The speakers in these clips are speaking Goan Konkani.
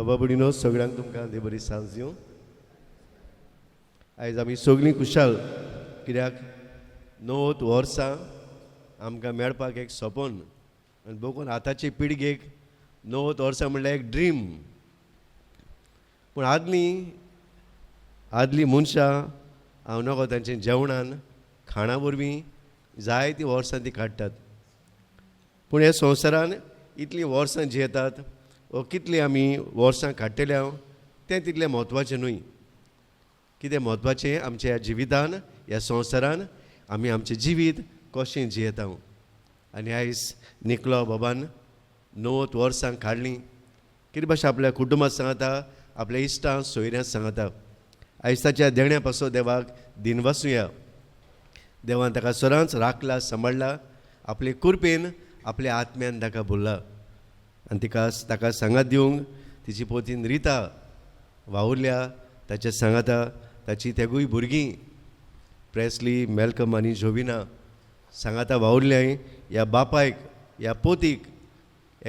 बाबा भयणीनो, सगळ्यांक तुमकां देव बरी सांज दिवं. आयज आमी सगळीं खुशाल कित्याक 90 वर्सां आमकां मेळपाक एक सपन आनी बघून आतांचे पिळगेक 90 वर्सां म्हणल्यार एक ड्रीम. पूण आदलीं मनशां हांव नगो तांच्या जेवणान खाणा वरवीं जायतीं वर्सां ती काडटात. पूण ह्या संवसारान इतलीं वर्सां जियेतात वो कितलीं आमी वर्सां काडटले हांव तें तितलें म्हत्वाचें न्हय. कितें म्हत्वाचें आमच्या ह्या जिवितान, ह्या संवसारान आमी आमचें जिवीत कशें जियेता. आनी आयज निकलो बाबान 90 वर्सां काडलीं. कितें भाशेन आपल्या कुटुंबा सांगता, आपल्या इश्टां सोयऱ्यां सांगता. आयज ताच्या देण्या पासून देवाक दिनवासुया. देवान ताका सदांच राखला, सांबाळ्ळा, आपले कृपेन आपल्या आत्म्यान ताका भरला. आनी तिका ताका सांगात दिवंक तिची पोतीन रिता वावुरल्या. ताच्या सांगाता ताची तेगूय भुरगीं प्रेसली, मेलकम आनी जोविना सांगाता वावुरल्याय. ह्या बापायक, ह्या पोतीक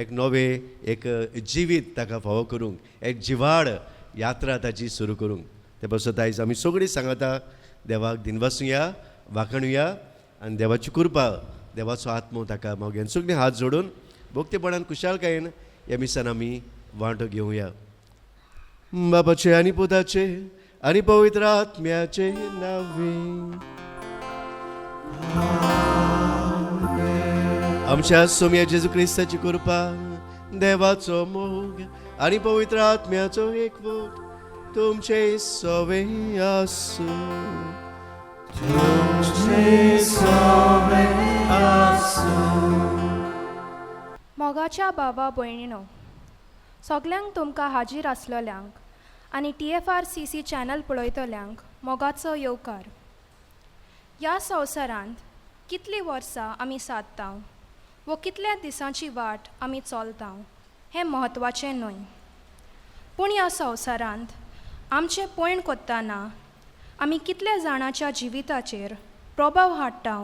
एक नवें एक जिवीत ताका फावो करूंक, एक जिवाड यात्रा ताची सुरू करूंक. ते पासत आयज आमी सगळीं सांगाता देवाक दिनवासुया, वाखणुया आनी देवाची कृपा, देवाचो आत्मो ताका मागीर सगळीं हात जोडून भक्तीपणान खुशालकायेन ह्या मिसान आमी वांटो घेवया. बापाचे आनी पुताचे आनी पवित्र आत्म्याचे नांवे. आमच्या सोम्या जेजू क्रिस्ताची कृपा, देवाचो मोग आनी पवित्र आत्म्याचो एकवट तुमचे सवे आसूं. तुमचे सवे आसूं. मोगाच्या भावा भयणीनो, सगल्यांक तुमकां हाजीर आसलेल्यांक आनी TFRCC channel पळयतल्यांक मोगाचो येवकार. ह्या संवसारांत कितलीं वर्सां आमी सादता वो कितल्या दिसांची वाट आमी चलता हें म्हत्वाचें न्हय. पूण ह्या संवसारांत आमचें पयण करतना आमी कितल्या जाणांच्या जिविताचेर प्रभाव हाडटा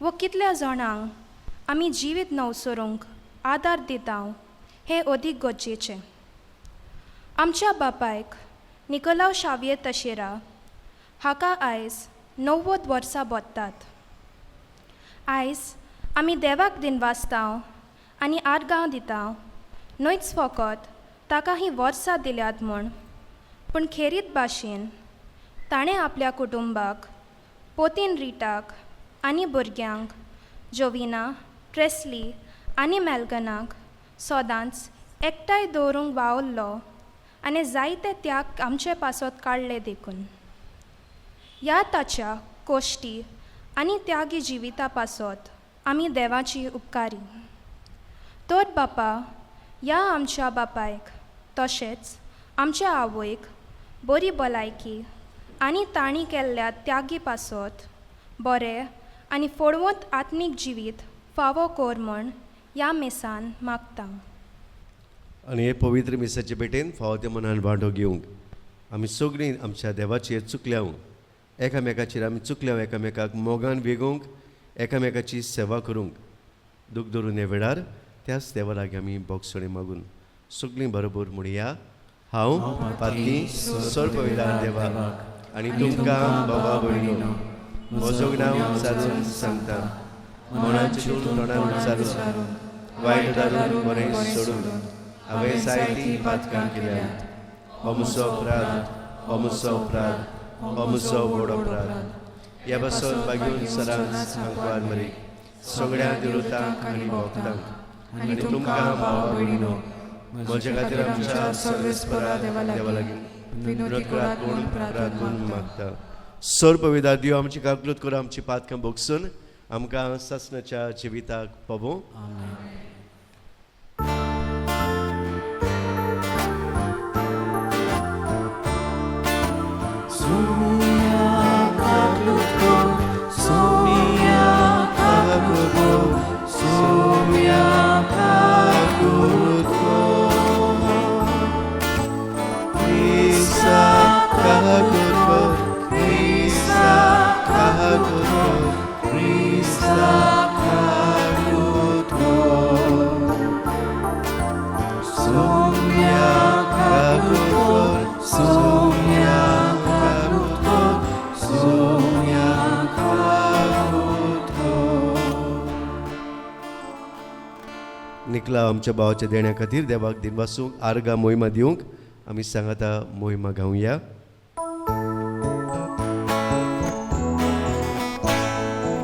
वो कितल्या जाणांक आमी जिवीत नवसरूंक आदार दिता हें अदीक गरजेचें. आमच्या बापायक निकोलाव शाविये तशेरा हाका आयज 90 वर्सां भोगतात. आयज आमी देवाक दिनवासता आनी आर्गां दिता न्हयच फकत ताका हीं वर्सां दिल्यात म्हूण, पूण खेरीत भाशेन ताणें आपल्या कुटुंबाक, पोतीन रिटाक आनी भुरग्यांक जोविना, प्रेस्ली आनी मेल्गनाक सदांच एकठांय दवरूंक वावुरलो आनी जायते त्याग आमचे पासत काडले देखून. ह्या ताच्या कोश्टी आनी त्यागी जिविता पासत आमी देवाची उपकारी. तर बापा, ह्या आमच्या बापायक तशेंच आमच्या आवयक बरी भलायकी आनी तांणी केल्ल्या त्यागी पासत बरें आनी फळवंत आत्मीक जिवीत फावो कर म्हूण ह्या मिसान मागता. आनी हे पवित्र मिसाचे भेटेन फावो ते मनान वांटो घेवंक आमी सगळीं आमच्या देवाचेर चुकल्या, एकामेकाचेर आमी चुकल्या, एकामेकाक मोगान वेगोवंक, एकामेकाची सेवा करूंक दूख धरून ह्या वेळार त्याच देवा लागीं आमी बोगसणी मागून सगळीं बरोबर म्हणया. हांव पातकी सर्वविधान देवाक आनी तुमकां बाबा भयणीनो म्हजो नांव उच्चारून सांगता, मनाचे तोंडान उच्चारून, वायट दारून बरें सोडून हांवें जायतीं पातकां केल्यांत. हो म्हजो अपराध, हो म्हजो अपराध, हो म्हजो व्हड अपराध. ह्या पासून बागेवन सदांच आंकवार मरी सगळ्या देवतांक आनी भक्तांक आनी तुमकां भावा भयणीनो म्हज्या खातीर आमच्या सर्वेस्परा देवा लागीं विनोद करात म्हूण प्रार्थून मागता. सर्वविधा देव आमची काकलूत करून आमची पातकां भोगसून आमकां सासणाच्या जिविताक पावोवं. Krista, Krista, Krista. निकला आमच्या भावाच्या देण्या खातीर देवाक दिनवासूंक आर्गां मोहिमा दिवंक आमी सांगाता मोहिमा गावया.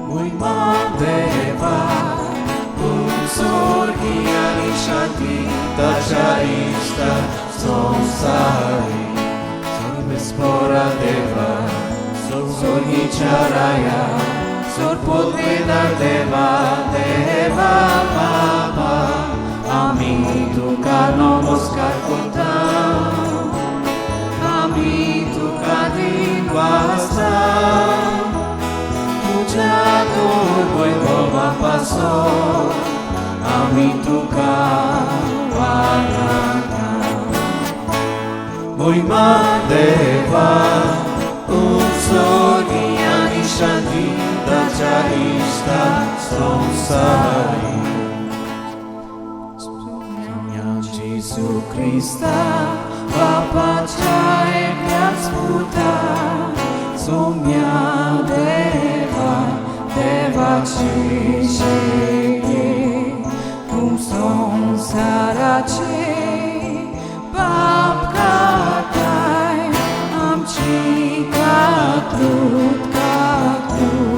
मोहिमा देवा स्वर्गी शांती ताच्या इश्टा संवसारी सोर देवा स्वर्गीच्या राया सोर पुतवेदार देवा देवा बाबा आमी तुका नमस्कार करता आमी तुका दिनवासता तुज्या वैभवा पासो आमी तुका वाडयता. मोहिमा देवा स्वर्गी आनी शांती ताच्या इश्टा संवसारी जेजू क्रिस्ता बापाच्या एकल्याच पुता सोम्या देवा देवाची शेगे तूं संवसाराचे पाप काडटाय आमची कातरूत कातरूत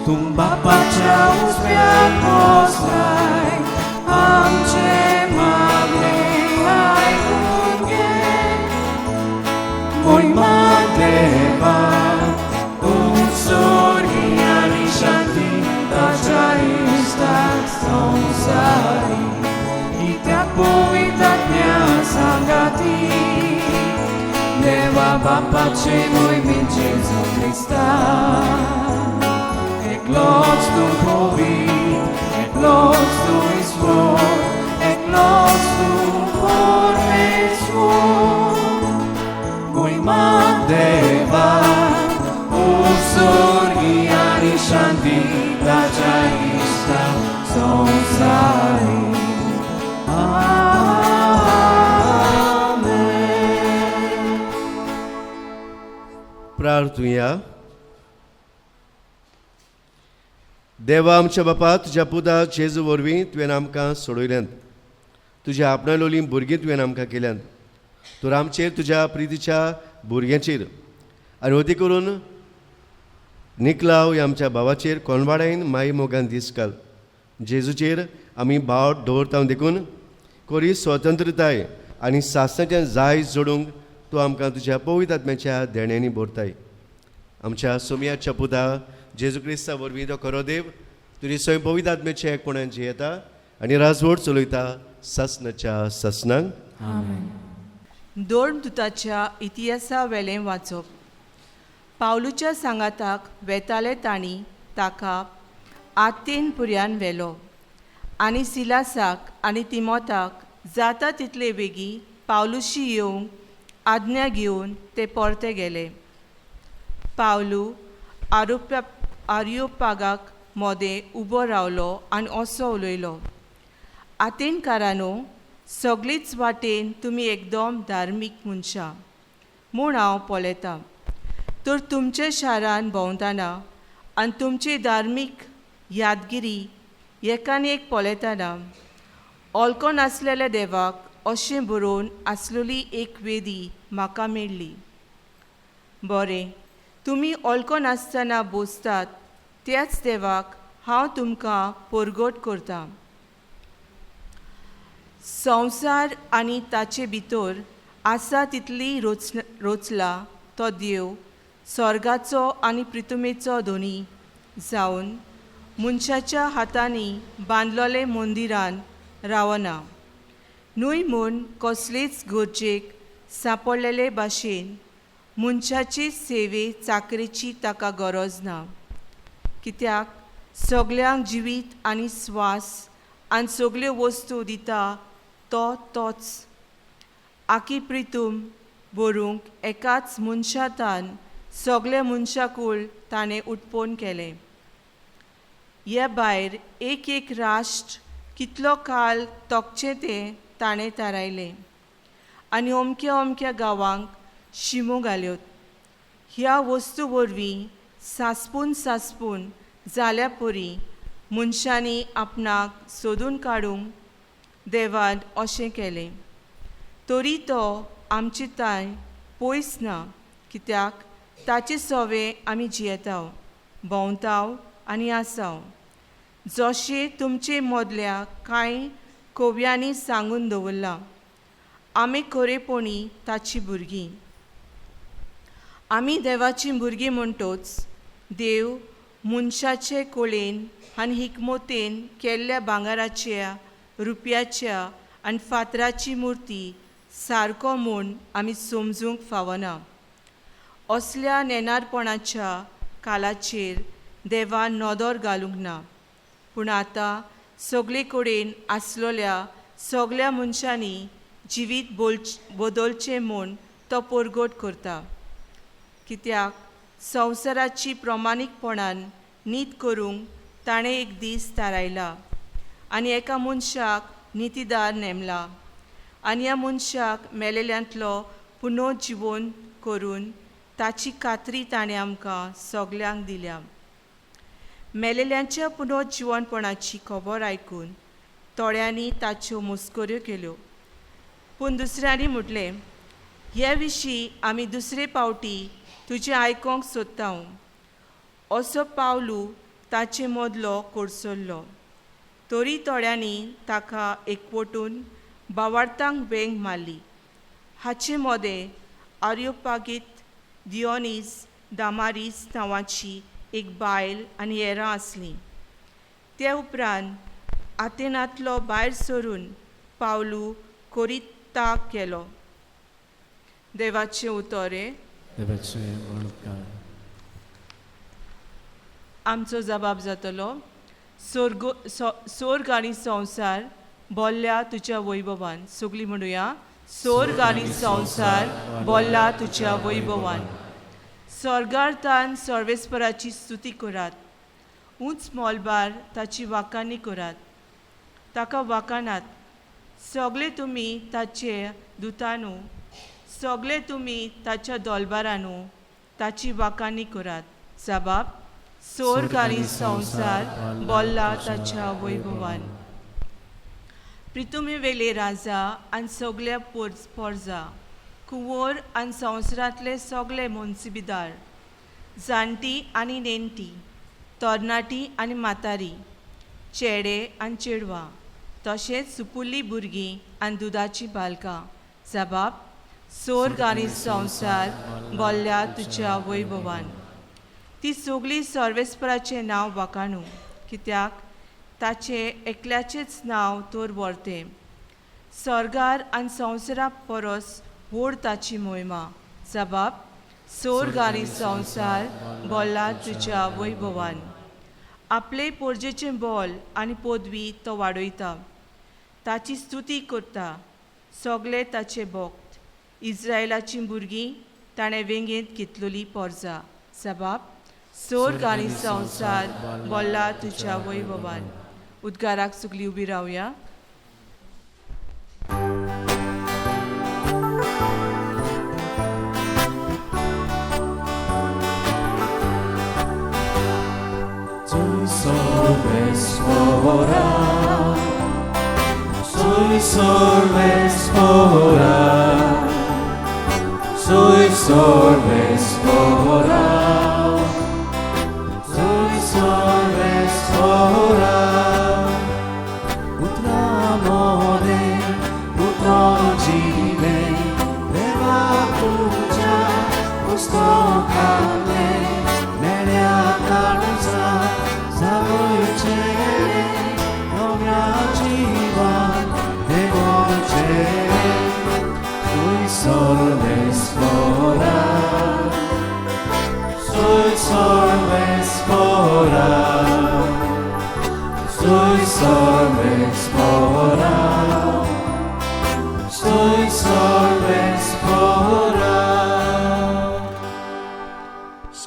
तूं बापाच्या उजव्याक बसलाय आमचे मागणें आयकून घे. मोहिमा देवा स्वर्गी आनी शांती ताच्या इश्टाक संवसारी कित्याक पवित्र आत्म्या सांगाती देवा बापाचे मोहिमेन जेजू क्रिस्ता एकलोच तूं पवित्र एकलोच तूं ईश्वर एकलोच तूं परमेश्वर. मोहिमा देवा स्वर्गी आनी शांती ताच्या इश्टा संवसारी. आमेन. प्रार्थुया. देवा आमच्या बापा तुज्या पुता जेजू वरवीं तुवें आमकां सोडयल्यांत तुज्या आपणालोलीं भुरगीं तुवें आमकां केल्यांत तर आमचेर तुज्या प्रितीच्या भुरग्यांचेर आनी अती करून निकलाव ह्या आमच्या भावाचेर कोणवाडायन माई मोगान दीस घाल. जेजूचेर आमी भाव दवरता देखून कोरी स्वतंत्रताय आनी सासणाचें जाय जोडूंक तूं आमकां तुज्या पवित्र आत्म्याच्या देण्यांनी भरताय. आमच्या सोमयाच्या पुता जेजू क्रिस्ता वरवीं तो खरो देव तुजी स्वयं पवित्र आत्म्याच्या एकपणान जियेता आनी राजवट चलयता सासणाच्या सासणाक. दोन दुताच्या इतिहासा वेलें वाचप. पावलूच्या सांगाताक वेताले तांणी ताका आतेन पुऱ्यान व्हेलो आनी सिलासाक आनी तिमोताक जाता तितले वेगीं पावलूशी येवंक आज्ञा घेवन ते परते गेले. पावलू आर्योपागाक मोदें उबो रावलो आनी असो उलयलो, आतेनकारांनो सगळीच वाटेन तुमी एकदम धार्मीक मनशां म्हूण हांव पळयतां. तर तुमच्या शारान भोंवतना आनी तुमची धार्मीक यादगिरी एकान एक पळयतना ओळखो नासलेल्या देवाक अशें बरोवन आसलेली एक वेदी म्हाका मेळ्ळी. बरें, तुमी ओळखो नासतना बसतात त्याच देवाक हांव तुमकां परगट करतां. संवसार आनी ताचे भितर आसा तितली रोचला तो देव स्वर्गाचो आनी प्रितुमेचो धनी जावन मनशाच्या हातांनी बांदलोले मंदिरान रावना न्हय म्हूण कसलेच गरजेक सांपडलेले भाशेन मनशाची सेवे चाकरेची ताका गरज ना. कित्याक सगल्यांक जिवीत आनी स्वास आनी सगल्यो वस्तू दिता तो तोच. आकी प्रितूम बरूंक एकाच मनशातान सगळे मनशाकूळ ताणें उत्पन्न केलें. हे भायर एक एक राष्ट्र कितलो काळ तोखचें तें ताणें थारायलें आनी अमक्या अमक्या गांवांक शिमो घाल्यो. ह्या वस्तू वरवीं सांसपून सांसपून जाल्या परी मनशांनी आपणाक सोदून काडूंक देवान अशें केलें. तरी तो आमचे तांय पयस ना, कित्याक ताचे सवे आमी जियेताव, भोंवताव आनी आसाव. जशें तुमचे मदल्या कांय कव्यांनी सांगून दवरलां, आमी खरेपणी ताची भुरगीं. आमी देवाची भुरगीं म्हणटोच देव मनशाचे कोळेन आनी हिकमोतेन केल्ल्या भांगराच्या, रुपयाच्या आनी फातराची मुर्ती सारको म्हूण आमी समजूंक फावना. असल्या नेणारपणाच्या कालाचेर देवान नदर घालूंक ना, पूण आतां सगळे कडेन आसलेल्या सगळ्या मनशांनी जिवीत बदलचें म्हूण तो परगट करता. कित्याक संवसाराची प्रमाणीकपणान नीत करूंक ताणें एक दीस थारायला आनी एका मनशाक नितीदार नेमला आनी ह्या मनशाक मेलेल्यांतलो पुनर्जिवन करून ताची खात्री ताणें आमकां सगल्यांक दिल्या. मेलेल्यांच्या पुनर्जिवनपणाची खबर आयकून थोड्यांनी ताच्यो मस्कऱ्यो केल्यो, पूण दुसऱ्यांनी म्हटलें, हे विशीं आमी दुसरे पावटी तुजें आयकोंक सोदता. असो पावलू ताचे मदलो कोडसरलो. तरी थोड्यांनी ताका एकवटून बावार्थांक वेंग मारली. हाचे मदें आर्योपागीत दियोनीस दामारीस नांवाची एक बायल आनी हेरां आसलीं. ते उपरांत आतेनांतलो भायर सरून पावलू कोरिताक गेलो. देवाचें उतर हें. आमचो जबाब जातलो, सोर्ग आनी संवसार बोल्ल्या तुज्या वैभवान. सगळीं म्हणुया, सोर्ग आनी संवसार बोल्ला तुज्या वैभवान. स्वर्गार्थान सर्वेस्पराची स्तुती करात, उंच मोलबार ताची वाखाणी करात. ताका वाखाणात सगळे तुमी ताचे दुतानू, सगळे तुमी ताच्या दोलबारानू ताची वाखाणी करात. जबाब, सोर्ग आनी संवसार बोल्ला ताच्या वैभवान. प्रितुमी वेले राजा आनी सगल्या पोरजा, कुंवर आनी संवसारांतले सगळे मनसिबीदार, जाणटी आनी नेणटी, तरणाटी आनी म्हातारी, चेडे आनी चेडवां, तशेंच सुपुल्ली भुरगीं आनी दुदाचीं बालकां. जबाब, सोर्ग आनी संवसार बोल्ल्या तुज्या वैभवान. ती सगळीं सर्वेस्पराचें नांव वाखाणू, कित्याक ताचें एकल्याचेंच नांव तर व्हरतें. स्वर्गार आनी संवसारा परस व्हड ताची मोहिमा. जबाब, सोर्ग आनी संवसार बोल्ला तुज्या वैभवान. आपले पोरजेचें बोल आनी पदवी तो वाडयता, ताची स्तुती करता सगळे ताचे भक्त. इस्रायलाचीं भुरगीं ताणें वेंगेंत घेतलेली पोरजा. जबाब, सोर्ग आनी संवसार बोल्ला तुज्या वैभवान. उद्गाराक सगळीं उबी रावया. Soy sorvespora, soy sorvespora, soy sorvespora. Utramone, utrojine, deva puja, pustokane, melia kalusa, zagoychere, novya jivan. Soy sorvespora, soy sorvespora, soy sorvespora, soy sorvespora.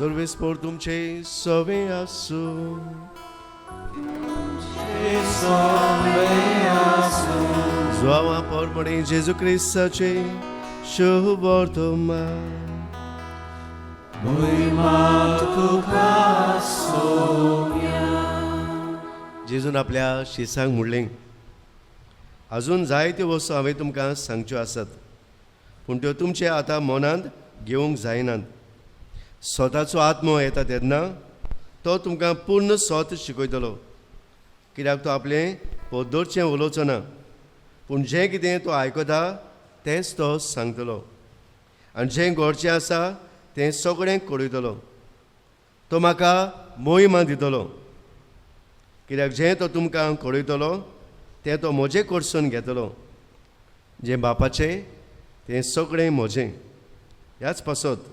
सर्वेस्पोर तुमचे सवे आसूं. जुआंवा परमणे जेजू क्रिस्ताचे शुभ वर्तमान. मोहिमा तुका सोम्या. जेजून आपल्या शिसांक म्हणलें, अजून जायत्यो वस्तू हांवें तुमकां सांगच्यो आसात, पूण त्यो तुमचे आतां मनांत घेवंक जायनात. स्वताचो आत्मो येता तेन्ना तो तुमकां पूर्ण स्वत शिकयतलो, कित्याक तो आपलें पद्दरचें उलोवचो ना, पूण जें कितें तो आयकता तेंच तो सांगतलो आनी जें घडचें आसा तें सगळें कळयतलो. तो म्हाका मोहिमा दितलो, कित्याक जें तो तुमकां कळयतलो तें तो म्हजें कडसून घेतलो. जें बापाचें तें सगळें म्हजें. ह्याच पासत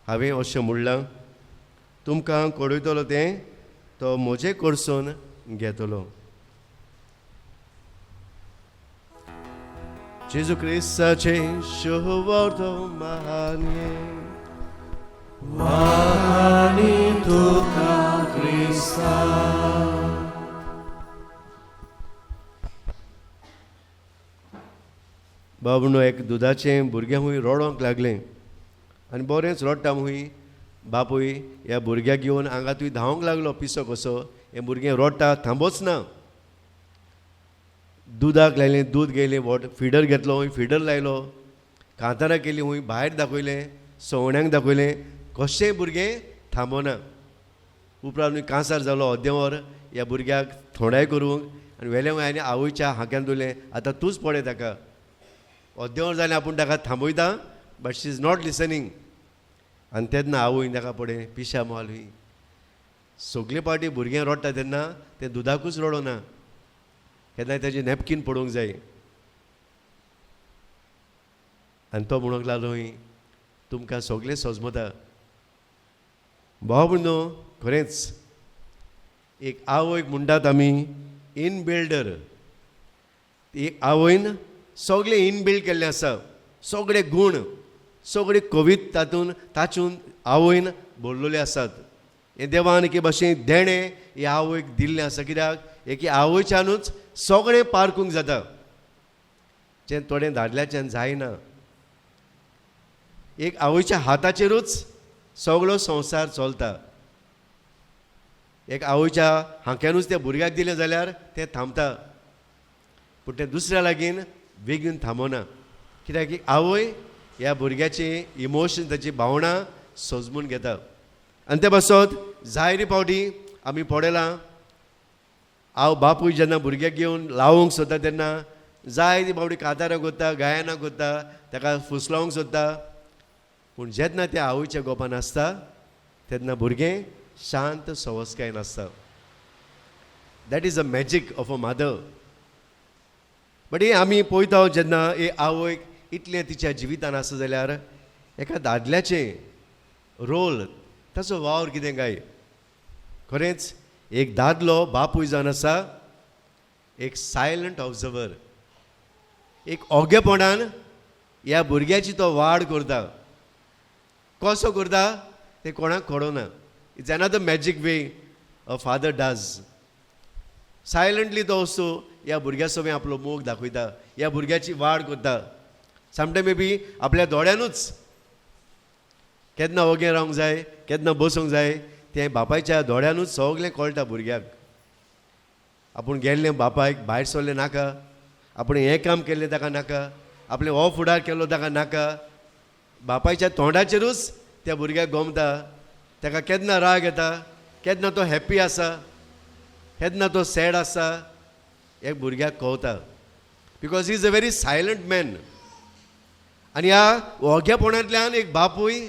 हांवें अशें म्हणलां, तुमकां कळयतलो तें तो म्हजें कडसून घेतलो. जेजू क्रिस्ताचें शुभवार्त महान्ये. वाखाणी तुका क्रिस्ता. बाबणो एक दुदाचें भुरगें हुंय रडोंक लागलें आनी बरेंच रडटा हुंय बापूय ह्या भुरग्याक घेवन हांगा तुय धांवंक लागलो पिसो कसो. हें भुरगें रडटा थांबोच ना. दुदाक लायलें, दूद घेयलें, वॉट फिडर घेतलो हुंय फिडर लायलो, कांतारां केली हुंय भायर दाखयलें, सवण्यांक दाखयलें, कशेंय भुरगें थांबना. उपरांत कांसार जालो अर्दें वर ह्या भुरग्याक थोंडाय करूंक आनी वेल्या हुंय आनी आवयच्या हाक्यान दवरलें, आतां तूंच पळय ताका. अर्दें वर जालें आपूण ताका थांबयता, but she is not listening. आनी तेन्ना आवयन ताका पळय पिशा माल हुंय सगळे पावटी भुरगें रडटा तेन्ना तें दुदाकूच रडोना, केन्नाय ताजें नॅपकीन पडूंक जाय. आनी तो म्हणूंक लागलो हुंय तुमकां सगळें सजमता. भाव भयणो, खरेंच एक आवयक म्हणटात आमी इन बिल्डर. एक आवयन सगळें इनबिल्ड केल्लें आसा, सगळे गूण सगळे कवीत तातूंत तातूंत आवयन भरलेले आसात. हें देवान एके भाशेन देणें हे आवयक दिल्लें आसा, कित्याक एके आवयच्यानूच सगळें पारकूंक जाता, जें थोडें दादल्याच्यान जायना. एक आवयच्या हाताचेरूच सगळो संवसार चलता. एक आवयच्या हांक्यानूच त्या भुरग्याक दिलें जाल्यार तें थांबता, पूण तें दुसऱ्या लागीं बेगीन थांबना, कित्याक की आवय ह्या भुरग्याचे इमोशन ताची भावनां सजमून घेता. आनी ते पासत जायते फावटी आमी पळयलां, हांव बापूय जेन्ना भुरग्याक घेवन लावूंक सोदता तेन्ना जायते फावटी कातारां करता, गायनां करता, ताका फुसलावंक सोदता, पूण जेन्ना त्या आवयच्या गोपान आसता तेन्ना भुरगें शांत सवसकायेन आसता. That is a magic of a mother. But हे आमी पळयता जेन्ना हे आवयक इतलें तिच्या जिवितान आसा जाल्यार एका दादल्याचें रोल ताचो वावर कितें काय? खरेंच एक दादलो बापूय जावन आसा एक सायलंट ऑब्जर्वर, एक ओगेपणान ह्या भुरग्याची तो वाड करता. कसो करता तें कोणाक कळना. It's another magic way a father does. Silently तो वस्तू ह्या भुरग्या सवें आपलो मोग दाखयता, ह्या भुरग्याची वाड करता. समटायम मे बी आपल्या दोळ्यानूच केन्ना ओगे रावंक जाय, केन्ना बसूंक जाय तें बापायच्या दोळ्यानूच सगळें कळटा भुरग्याक. आपूण गेल्लें बापायक भायर सरलें नाका, आपूण हें काम केल्लें ताका नाका, आपलें हो फुडार केल्लो ताका नाका, बापायच्या तोंडाचेरूच त्या भुरग्याक गोमता. ताका केन्ना राग येता, केन्ना तो हॅप्पी आसा, केन्ना तो सॅड आसा, एक भुरग्याक कळटा, because he is a very silent man. आनी ह्या ओगेपणांतल्यान एक बापूय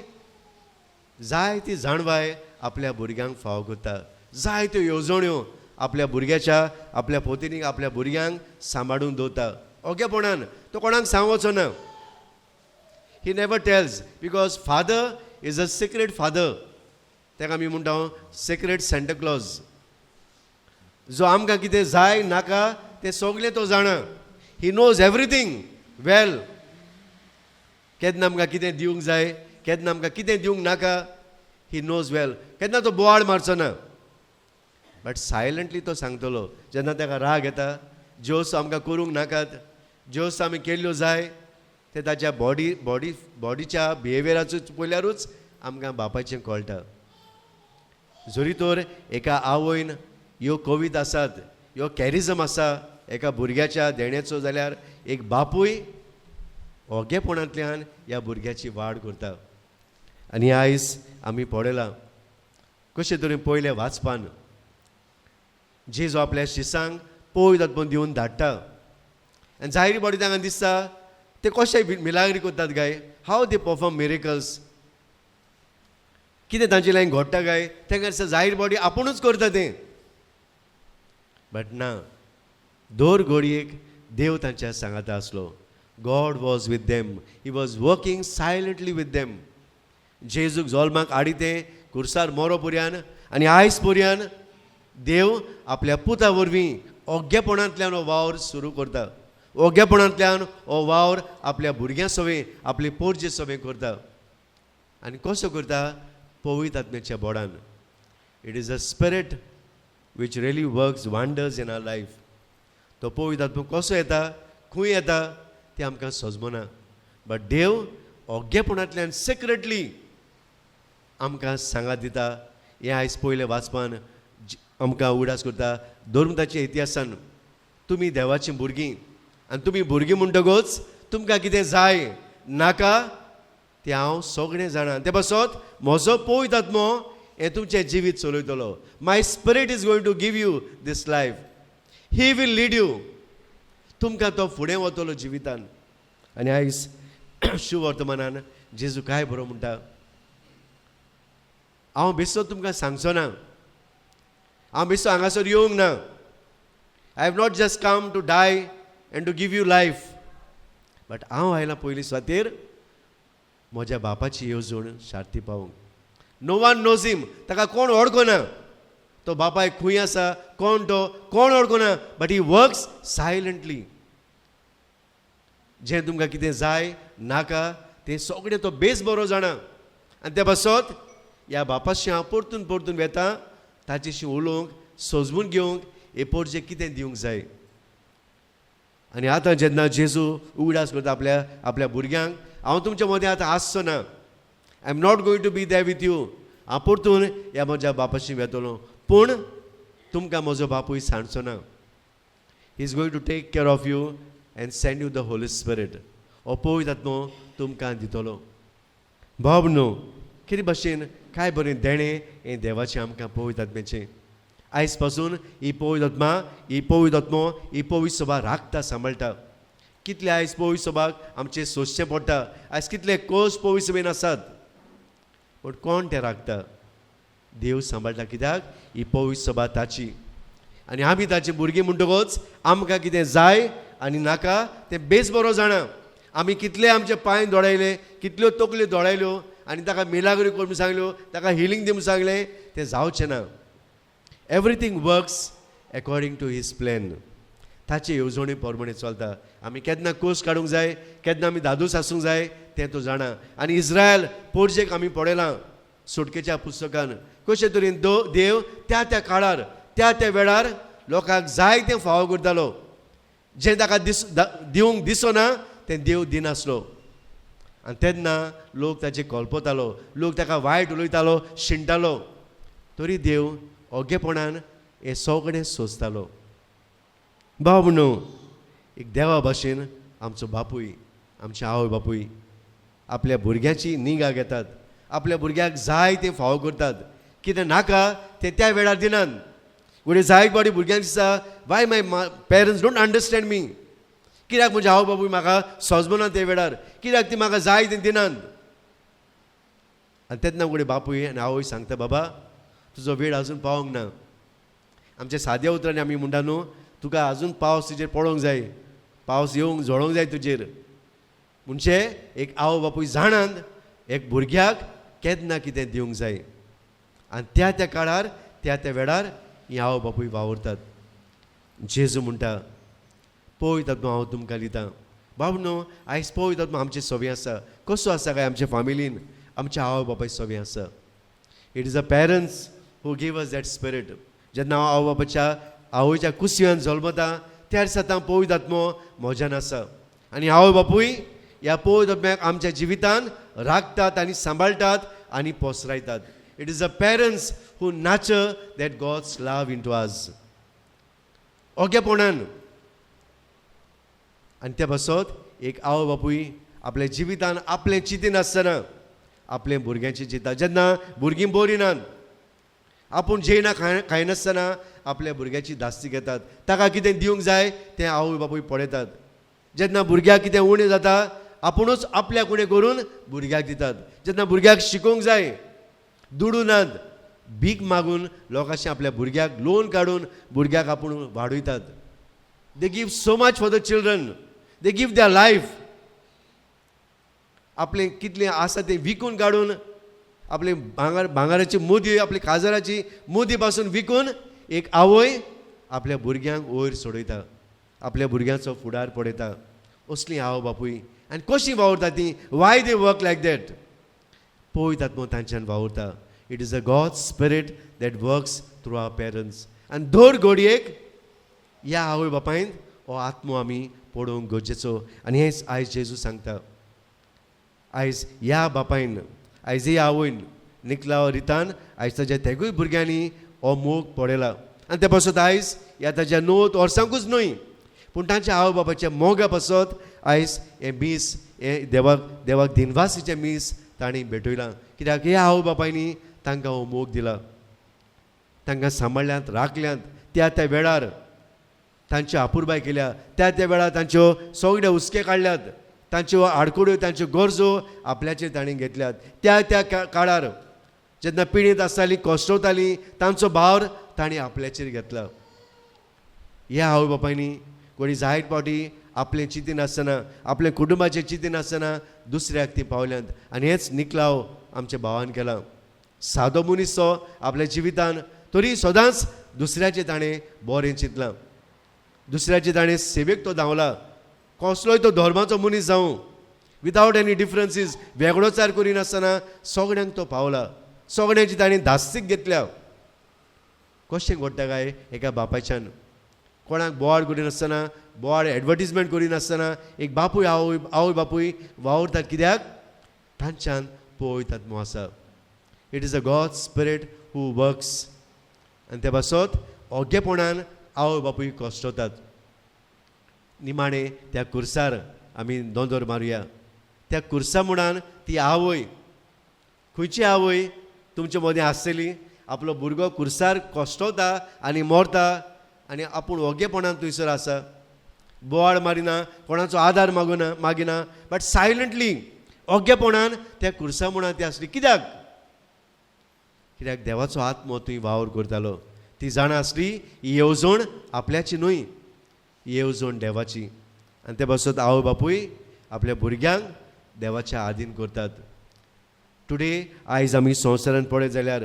जायती जाणवाय आपल्या भुरग्यांक फावो करता, जायत्यो येवजण्यो आपल्या भुरग्याच्या आपल्या पोतिनीक आपल्या भुरग्यांक सांबाळून दवरता. ओगेपणान तो कोणाक सांगवचो ना. He never tells, because father is a secret father. ताका आमी म्हणटा सिक्रेट सँटा क्लॉज, जो आमकां कितें जाय नाका तें सगळें तो जाणा. He knows everything well. केन्ना आमकां कितें दिवंक जाय, केन्ना आमकां कितें दिवंक नाका, he knows वेल. केन्ना तो बोवाळ मारचो ना, बट सायलंटली तो सांगतलो. जेन्ना ताका राग येता, ज्यो आमकां करूंक नाकात, ज्यो आमी केल्ल्यो जाय, ते ताच्या बॉडी बॉडी बॉडीच्या बिहेवियराचो पळयल्यारूच आमकां बापायचें कळटा. जरी तर एका आवयन ह्यो कविता आसात, ह्यो कॅरिजम आसा एका भुरग्याच्या देण्याचो जाल्यार एक बापूय ओगेपणांतल्यान ह्या भुरग्याची वाड करता. आनी आयज आमी पळयलां कशे तरेन पयलें वाचपान जेजू आपल्या शिसांक पवित्र आत्मो दिवन धाडटा. आनी जायरी बॉडी तांकां दिसता ते कशे मिलाग्री करतात काय, हाव they perform miracles, कितें तांचे लायन घडटा काय, तांकां दिसता जाहीर बॉडी आपुणूच करता तें. बट ना, दर घडयेक देव तांच्या सांगाता आसलो. God was with them, he was working silently with them. जेजूक जल्माक हाडी तें कुर्सार मोरो पुर्यान आनी आयज पुर्यान देव आपल्या पुता वरवीं ओग्गेपणांतल्यान हो वावर सुरू करता. ओग्गेपणांतल्यान हो वावर आपल्या भुरग्यां सवें आपले पोरजे सवें करता. आनी कसो करता? पवित्र आत्म्याच्या बोडान. It is a spirit which really works wonders in our life. तो पवित्र आत्मो कसो येता, खंय येता तें आमकां सजमना, बट देव ओग्गेपणांतल्यान सिक्रेटली आमकां सांगात दिता. हें आयज पयलें वाचपान आमकां उगडास करता धर्मताच्या इतिहासान. तुमी देवाचीं भुरगीं आनी तुमी भुरगीं म्हणटकूच तुमकां कितें जाय नाका तें हांव सगळें जाणा. ते पासत म्हजो पवित्र आत्मो हें तुमचें जिवीत चलयतलो. My spirit is going to give you this life, he will lead you. तुमकां तो फुडें वतलो जिवितान. आनी आयज शुवर्तमानान जेजू काय बरो म्हणटा, हांव बेसो तुमकां सांगचो ना, हांव बेसो हांगासर येवंक ना. I have not just come to die and to give you life, but हांव आयलां पयलीं सुवातेर म्हज्या बापाची येवजण शार्ती पावोवंक. नो वन नोज हिम, ताका कोण वळखना, तो बापाय खंय आसा, कोण तो, कोण वळखना, बट he works silently. जें तुमकां कितें जाय नाका तें सगळें तो बेस बरो जाणा. आनी ते पासत ह्या बापाशी हांव परतून परतून वेता, ताचेशी उलोवंक, सजवून घेवंक, हे पोरजे कितें दिवंक जाय. आनी आतां जेन्ना जेजू उगडास करता आपल्या आपल्या भुरग्यांक, हांव तुमच्या मदें आतां आसचो ना, I am not going to be there with you, हांव परतून ह्या म्हज्या बापाशी वेतलो, पूण तुमकां म्हजो बापूय सांडचो ना. He is going to take care of you and send you the Holy Spirit. हो पवित्र आत्मो तुमकां दितलो. बाब न्हू कितें भशेन काय बरें देणें हें देवाचें आमकां पवित्र आत्म्याचें. आयज पासून ही पवित्र आत्मा, ही पवित्र आत्मो, ही पवित्र सभा राखता, सांबाळटा. कितले आयज पवित्र सभाक आमचें सोंसचें पडटा, आयज कितले कोश पवित्र सभेन आसात, पूण कोण तें राखता? देव सांबाळटा. कित्याक? ही पवित्र सभा ताची आनी आमी ताची भुरगीं म्हणटकूच आमकां कितें जाय आनी नाका तें बेस बरो जाणा. आमी कितले आमचे पांय दोडायले, कितल्यो तकल्यो दोडायल्यो आनी ताका मिलाग्री करून सांगल्यो, ताका हिलींग दिवन सांगलें, तें जावचें ना. Everything works according to his plan. ताचे येवजणे प्रमाणे चलता. आमी केन्ना कोस काडूंक जाय, केन्ना आमी धादूस आसूंक जाय तें तो जाणा. आनी इस्रायल पोरजेक आमी पळयलां सुटकेच्या पुस्तकान कशे तरेन देव त्या त्या काळार त्या त्या वेळार लोकांक जाय तें फावो करतालो. जें ताका दिवंक दिसना तें देव दिनासलो. आनी तेन्ना लोक ताचे कल्पतालो, लोक ताका वायट उलयतालो, शिणटालो, तरी देव ओगेपणान हें सगळें सोंसतालो. भाव न्हू एक देवा भाशेन आमचो बापूय, आमचे आवय बापूय आपल्या भुरग्याची निगा घेतात, आपल्या भुरग्याक जाय तें फावो करतात, कितें नाका तें त्या वेळार दिनात. घडये जाय फावटी भुरग्यांक दिसता, why my parents don't understand me, कित्याक म्हजे आवय बापूय म्हाका सजमना त्या वेळार, कित्याक ती म्हाका जाय तें दिनात. आनी तेन्ना घडये बापूय आनी आवय सांगता, बाबा तुजो वेळ आजून पावोंक ना. आमच्या साद्या उतरांनी आमी म्हणटा न्हू, तुका आजून पावस तुजेर पडोंक जाय, पावस येवंक झडोंक जाय तुजेर. म्हणजे एक आवय बापूय जाणात एक भुरग्याक केन्ना कितें दिवंक जाय, आनी त्या त्या काळार त्या त्या वेळार ही आवय बापूय वावुरतात. जेजू म्हणटा, पवित्र आत्मो हांव तुमकां दितां. बाब न्हू आयज पवित्र आत्मो आमचे सवी आसा. कसो आसा काय आमच्या फामिलीन आमच्या आवय बापाय सवी आसा. It is a parents who give us that spirit. जेन्ना हांव आवय बापाच्या आवयच्या कुसव्यान जल्मता त्या दिसा आतां पवित्र आत्मो म्हज्यान आसा. आनी आवय बापूय ह्या पवित्र आत्म्याक आमच्या जिवितान राखतात आनी सांबाळटात आनी पोसरायतात. It is a parents who nurture that God's love into us. ओगेपणान. आनी त्या पासत एक आवय बापूय आपल्या जिवितान आपलें चिंतीन आसतना आपलें भुरग्यांचें चिंता. जेन्ना भुरगीं बरीं नात, आपूण जेयना खायनासतना आपल्या भुरग्याची धास्ती घेतात, ताका कितें दिवंक जाय तें आवय बापूय पळयतात. जेन्ना भुरग्याक कितें उणें जाता आपुणूच आपल्याक उणें करून भुरग्याक दितात. जेन्ना भुरग्याक शिकोवंक जाय दुडू नात, भीक मागून लोकांशी आपल्या भुरग्याक लोन काडून भुरग्याक आपूण वाडयतात. They give so much for the children, they give their life. आपलें कितलें आसा तें विकून काडून, आपले भांगराची मुदी, आपली काजराची मुदी पासून विकून एक आवय आपल्या भुरग्यांक वयर सोडयता, आपल्या भुरग्यांचो फुडार पळयता. असली आवय बापूय आनी कशी वावुरता ती, why they work like that, पळयतात म्हूण तांच्यान वावुरता. It is a God spirit that works through our parents. आनी दर घडयेक ह्या आवय बापायन हो आत्मो आमी पळोवंक गरजेचो. आनी हेंच आयज जेजू सांगता. आयज ह्या बापायन, आयज ह्या आवयन निकला रितान आयज ताज्या तेगूय भुरग्यांनी हो मोग पळयला. आनी ते पासत आयज ह्या ताज्या 9 वर्सांकूच न्हय पूण तांच्या आवय बापायच्या मोगा पासत आयज हें मीस, हें देवाक दिनवासीचें मीस तांणी भेटयलां. कित्याक ह्या आवय बापायनी तांकां हो मोग दिला, तांकां सांबाळ्यांत, राखल्यांत, त्या त्या वेळार तांच्यो आपुरबाय केल्या, त्या त्या वेळार तांच्यो सगळे हुस्के काडल्यात, तांच्यो आडखळ्यो, तांच्यो गरजो आपल्याचेर तांणी घेतल्यात. त्या त्या काळार जेन्ना पिडीत आसताली, कश्टवताली, तांचो भार तांणी आपल्याचेर घेतला. ह्या आवय बापायनी कोणी जायत फावटी आपलें चिंतीन आसतना, आपल्या कुटुंबाचें चिंतीन आसतना दुसऱ्याक ती पावल्यांत. आनी हेंच निकलाव आमच्या भावान केलां. सादो मनीस तो आपल्या जिवितान तरी सदांच दुसऱ्याचें ताणें बरें चिंतलां, दुसऱ्याचें ताणें सेवेक तो धांवला. कसलोय तो धर्माचो मनीस जावं, विदावट एनी डिफरन्सीस, वेगळोचार करिनासतना सगळ्यांक तो पावला, सगळ्यांची ताणें धास्तीक घेतल्या. कशें घडटा काय एका बापायच्यान कोणाक बोवाळ करिनासतना, बोवाळ एडवर्टीजमेंट करिनासतना एक बापूय आवय बापूय वावुरतात. कित्याक तांच्यान पळयतात म्हूण आसा. It is a God spirit who works. आनी ते पासत ओगेपणान आवय बापूय कश्टवतात. निमाणें त्या कुर्सार आमी दोंदोर मारुया. त्या कुर्सा मुणान ती आवय, खंयची आवय तुमचे मदें आसतली, आपलो भुरगो कुर्सार कश्टवता आनी मरता आनी आपूण ओगेपणान थंयसर आसा, बोवाळ मारिना, कोणाचो आदार मागिना, बट सायलंटली ओगेपणान त्या कुर्सा मुणान ती आसली. कित्याक? कित्याक देवाचो आत्मो थंय वावर करतालो. ती जाणा आसली ही येवजण आपल्याची न्हय, येवजण देवाची. आनी ते पासत आवय बापूय आपल्या भुरग्यांक देवाच्या आदीन करतात. टुडे आयज आमी संवसारान पळयत जाल्यार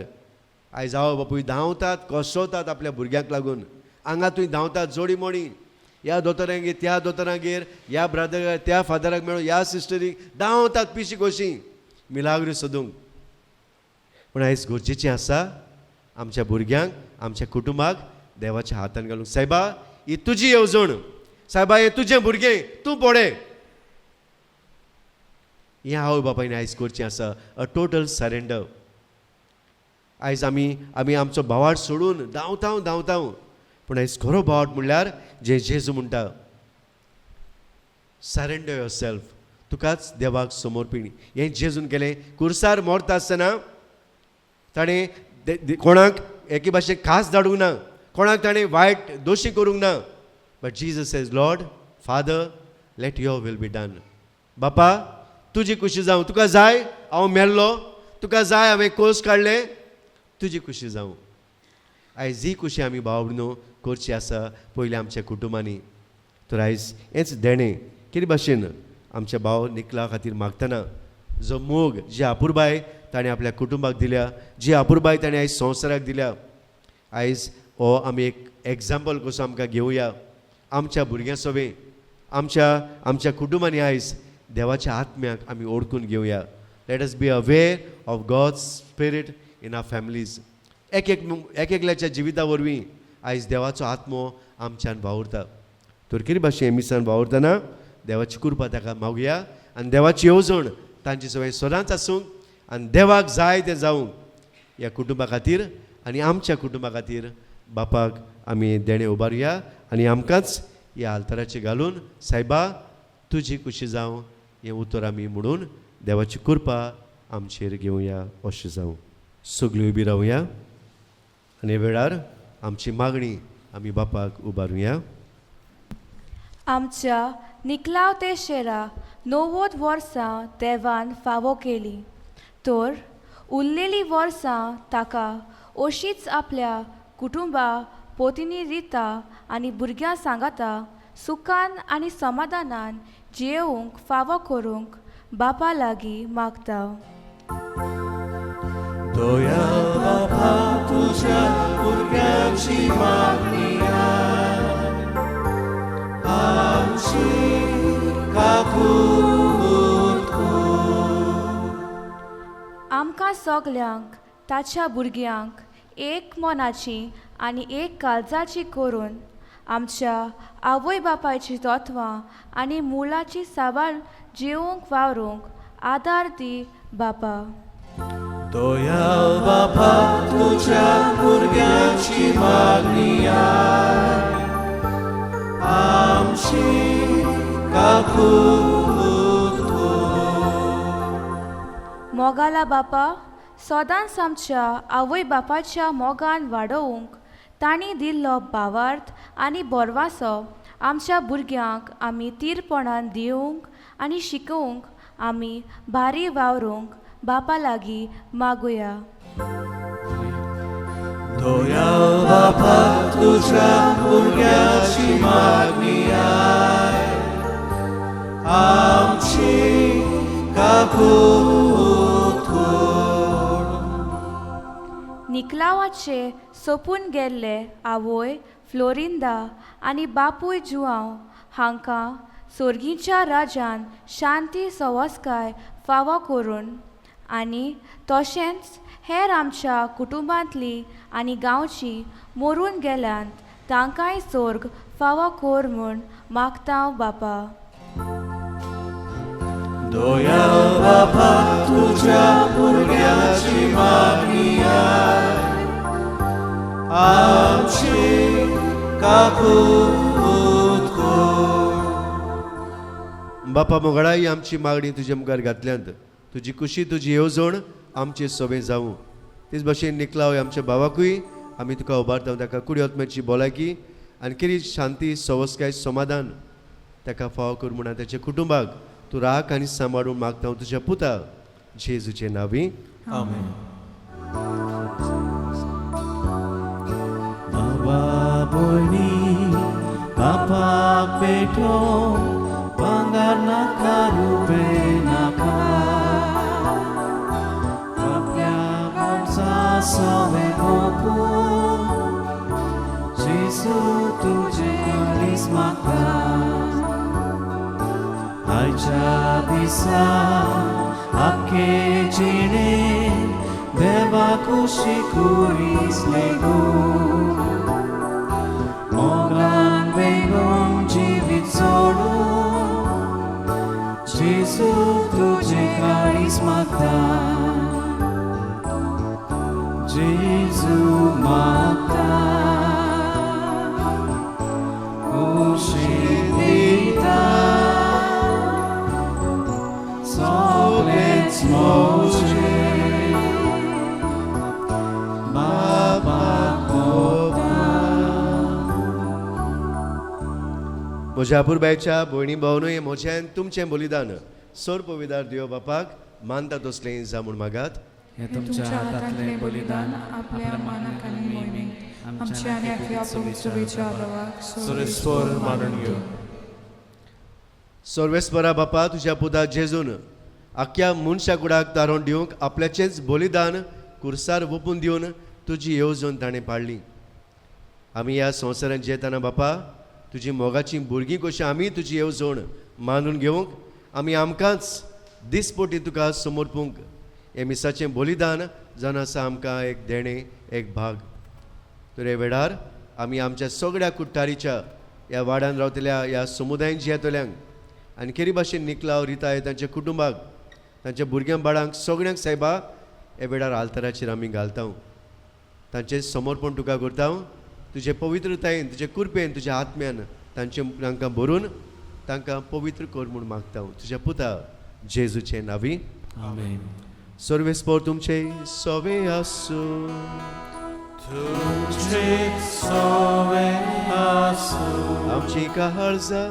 आयज आवय बापूय धांवतात, कश्टवतात आपल्या भुरग्यांक लागून. हांगा थंय धांवतात जोडी मोडी, ह्या दोतोरांगेर, त्या दोतोरांगेर, ह्या ब्रदराक, त्या फादराक मेळून, ह्या सिस्टरीक धांवतात पिशी कशी मिलाग्री सोदूंक. पूण आयज गरजेचें आसा आमच्या भुरग्यांक, आमच्या कुटुंबाक देवाच्या हातान घालूंक. सायबा ही तुजी येवजण, सायबा हें तुजें भुरगें, तूं पळय. हें आवय बापायन आयज करचें आसा, अ टोटल सरेंडर. आयज आमी आमचो भावार्थ सोडून धांवता, पूण आयज खरो भावार्थ म्हणल्यार जे जेजू म्हणटा, सरेंडर your self, तुकाच देवाक समर्पण. हें जेजून केलें. कुर्सार मरता आसतना ताणें कोणाक एके भाशेन खास धाडूंक ना, कोणाक ताणें वायट दोशी करूंक ना, but Jesus says, Lord Father let your will be done. बापा तुजी खुशी जावं, तुका जाय हांव मेल्लो, तुका जाय हांवें कोस काडलें, तुजी खुशी जावं. आयज ही खुशी आमी भाव भयणीनो करची आसा पयलीं आमच्या कुटुंबांनी. तर आयज हेंच देणें कितें भाशेन आमच्या भाव निकला खातीर मागतना जो मोग, जी आपुरबाय ताणें आपल्या कुटुंबाक दिल्या, जी आपुरबाय ताणें आयज संवसाराक दिल्या, आयज हो आमी एक एग्जाम्पल कसो आमकां घेवया आमच्या भुरग्यां सवें, आमच्या कुटुंबांनी आयज देवाच्या आत्म्याक आमी ओळखून घेवया. Let us be aware of God's spirit in our families. एक एकल्याच्या जिविता वरवीं आयज देवाचो आत्मो आमच्यान वावुरता. तर कितें भाशेन मिसान वावुरतना देवाची कृपा ताका मागुया आनी देवाची येवजण तांचे सगळें सदांच आसूंक आनी देवाक जाय तें जावंक ह्या कुटुंबा खातीर आनी आमच्या कुटुंबा खातीर बापाक आमी देणें उबारुया आनी आमकांच ह्या आल्ताराचेर घालून सायबा तुजी खुशी जावं हें उतर आमी म्हणून देवाची कृपा आमचेर घेवया अशें जावं. सगळीं उबी रावया आनी वेळार आमची मागणी आमी बापाक उबारुया. आमच्या निकलाव ते शेरा 90 वर्सां देवान फावो केली, तर उरलेली वर्सां ताका अशीच आपल्या कुटुंबा पोतिनी रिता आनी भुरग्यां सांगाता सुखान आनी समाधानान जियेवंक फावो करूंक बापा लागीं मागता. दया बापा तुज्या भुरग्यांची मागणी आमची काकूत कर. आमकां सगल्यांक ताच्या भुरग्यांक एक मनाची आनी एक काळजाची करून आमच्या आवय बापायची तत्वां आनी मुळाची साबार जिवंक वावरूंक आदार दी बापा. दया बापा तुज्या भुरग्यांची मागणी आमची काकूत कर. मोगाला बापा सदांच आमच्या आवय बापाच्या मोगान वाडोवंक तांणी दिल्लो भावार्थ आनी बोरवासो आमच्या भुरग्यांक आमी तीरपणान दिवंक आनी शिकोवंक आमी भारी वावरूंक बापा लागीं मागुया. दया बापा तुज्या भुरग्यांची मागणी आमची काकूत कर. निकलावाचे सोपून गेल्ले आवय फ्लोरिंदा आनी बापूय जुआंव हांकां सोर्गीच्या राजान शांती सवस्काय फावो करून आनी तशेंच हेर आमच्या कुटुंबांतली आनी गांवची मरून गेल्यांत तांकांय सोर्ग फावो कर म्हूण मागता बापा. दया बापा तुज्या भुरग्यांची मागणी आमची काकूत कर. बापा मोगळाई आमची मागणी तुजे मुखार घातल्यांत, तुजी खुशी तुजी येवजण आमचे सोबें जावं. तेच भाशेन निकलाव आमच्या भावाकूय आमी तुका उबारता, ताका कुडी आत्म्याची भलायकी आनी कितें शांती सवस्काय समाधान ताका फावो कर म्हणून ताच्या कुटुंबाक तूं राख आनी सांबाळून मागता तुज्या पुता जेजूचे नांवी. आमेन. बाबा भयणी बापाक भेटो भांगर नाका रुपे नाका, आपल्या काळजा सवें ओपून जेजू तुजें काळीज मागता. आयच्या दिसा आख्खे जिणे देवा खुशी कुरीस लेगून मोगान बेगून जिवीत सोडून जेजू तुजें काळीज मागता, जेजू मागता खुशी दिता सगळेंच म्हजें बापाक ओंपता. म्हज्या अपुरबायच्या भयणी भावनूय म्हजें तुमचें बलिदान सोर पविदार देव बापाक मानता तसलें जावं म्हूण मागात. हे तुमच्या हातांतलें बलिदान आपल्या मानाक आनी मोहिमेक आमच्या आनी आपल्या पवित्र देवाक सुरेस्वर मानून घेवं. सर्वेस्परा बापा तुज्या पुता जेजून आख्या मनशा कुडाक तारोन दिवंक आपल्याचेंच बलिदान कुर्सार वोपून दिवन तुजी येवजण ताणें पाडली. आमी ह्या संवसारांत जियेतना बापा तुजी मोगाची भुरगीं कशी आमी तुजी येवजण मानून घेवंक आमी आमकांच दिसपोटी तुका समर्पूंक हें मिसाचें बलिदान जावन आसा आमकां एक देणें एक भाग. तर हे वेळार आमी आमच्या सगळ्या कुट्टारीच्या ह्या वाड्यान रावतल्या ह्या समुदायान जियेतल्यांक आनी केरी भाशेन निकलाव रिताय तांच्या कुटुंबाक तांच्या भुरग्यां बाळांक सगळ्यांक सायबा हे वेळार आल्ताराचेर आमी घालता, तांचें समर्पण तुका करता. तुजे पवित्रतायेन, तुजे कृपेन, तुज्या आत्म्यान तांचे तांकां भरून तांकां पवित्र कर म्हूण मागता तुज्या पुता जेजूचे नांवी, आमेन. सर्वेस्पोर तुमचे सवे आसूं. तुमचे सवे आसूं. आमची काळजां